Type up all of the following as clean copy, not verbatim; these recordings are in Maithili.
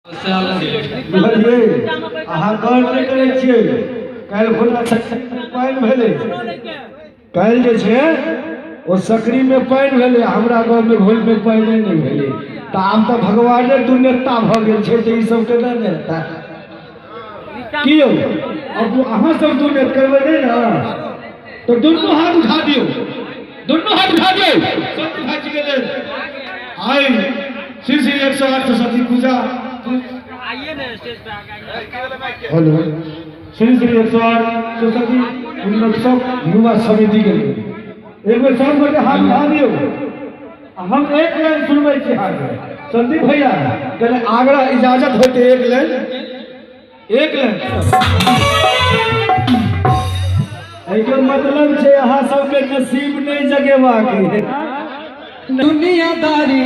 बुझलियै? अहाँ गौर नहि करै छियै। काल्हि खुना पानि भेलै, काल्हि जे छै ओ सकरीमे पानि भेलै, हमरा गाँवमे घोलमे पानि नहि भेलै। तऽ आब तऽ भगवाने दुनेता भऽ गेल छै, तऽ ई सब केना नहि हेतै? की यौ, अब अहाँ सब दुनेत करबै नहि ने? तऽ दुनू हाथ उठा दियौ, दुनू हाथ उठा दियौ। संत भाईजी के लेल आइ श्री श्री 108 सरस्वती पूजा। हेलो, श्री श्री 108 सरस्वती उत्सव युवा समिति के लेल एक बेर सब गोटे हाथ उठा दियौ। हम एक लाइन सुनबै छी अहाँके। संदीप भैया, कने आग्रह, इजाजत होते एक लाइन, एक लाइन। एहिके मतलब छै अहाँ सबके नसीब नहि जगेबाक। दुनियादारी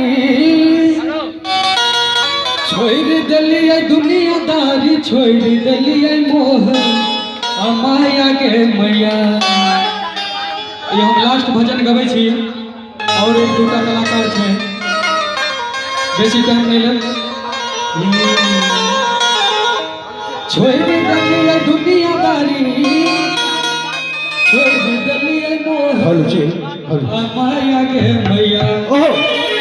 छोड़ि देलियै, दुनियादारी छोड़ि देलियै, मोह आ माया के मैया। ई हम लास्ट भजन गबै छी और एक दूटा कलाकार छै, बेसी टाइम नहीं लेब। छोड़ि देलियै दुनियादारी, छोड़ि देलियै मोह हेलो जी, हेलो। आ माया के मैया। ओहो,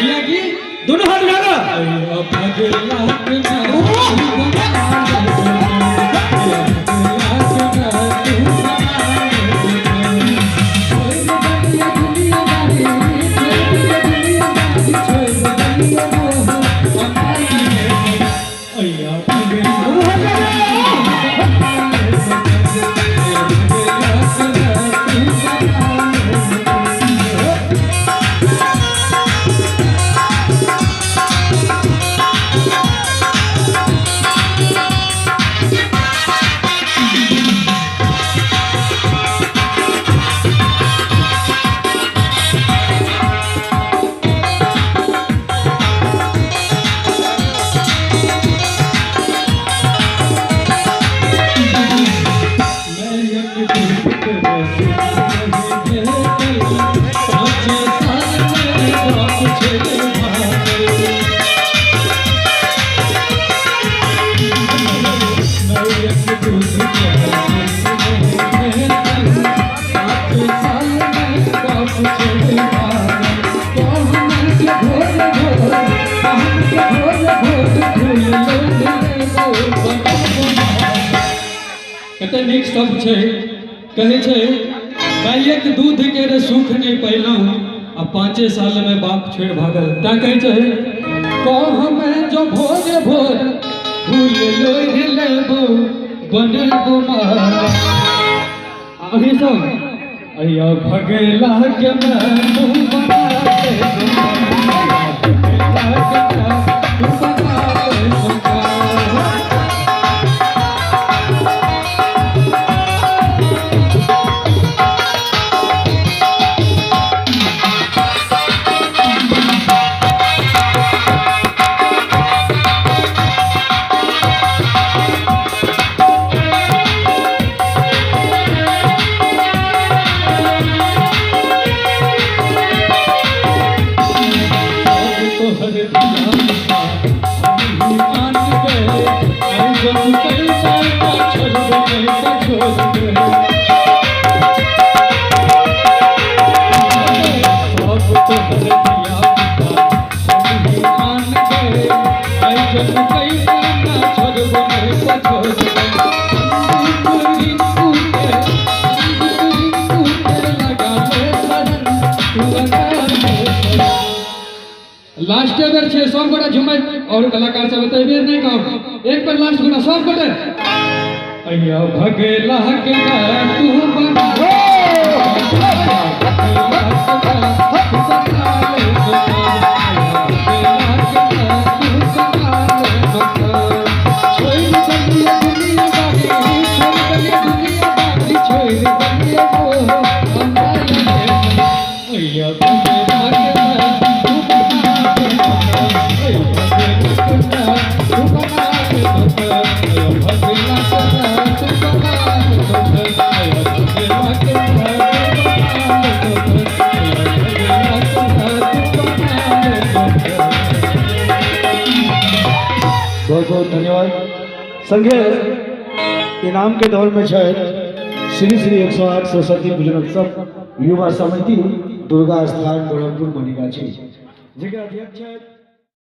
कियाकि दुनू हाथ उठा कऽ। भगला के ना तू बना ले, भगला के ना तू बना ले। छोड़ देलियै दुनियादारी, छोड़ देलियै दुनियादारी, छोड़ देलियै मोह आ माया के मैया। अय्या भगला दुनू हाथ उठा कऽ। कते नीक शब्द छै। कहै छै गायक दूध के रे सुख नहीं पैलहुँ आ 5 साल में बाप छोड़ भागल। तैं कहै छै कह में जो भोर भोर फूल लोढ़ लेबो बनेबो माला। अहीं सब अय्या भगेला के मैं तू बना ले, भगेला के मैं तू बना ले। तोहर मान गए आई जब कई बार छोड़ गए सब तोहर दिया मान गए आई जब कई बार छोड़ गए छोड़ गए। लास्ट बेर छे सब गोटा झुमैत और कलाकार सब एतै बेर नहीं कहब, एक बेर लास्ट गोटा सब गोटे अय्या भगेला के ना तू बना ले, भगेला के ना तू बना ले, भगेला के ना तू बना ले। छोड़ देलियै दुनियादारी, छोड़ देलियै दुनियादारी, छोड़ देलियै मोह आ माया के मैया। अय्या भगेला के ना तू बना ले, अय्या भगेला के ना तू बना ले, अय्या भगेला के ना तू बना ले, अय्या भगेला के ना तू बना ले, अय्या भगेला के बहुत बहुत धन्यवाद। संगे इनाम के दौर में छै श्री श्री 108 सरस्वती पूजनोत्सव युवा समिति दुर्गा स्थान गोरखपुर मनीगाछी, जिनके अध्यक्ष छथि।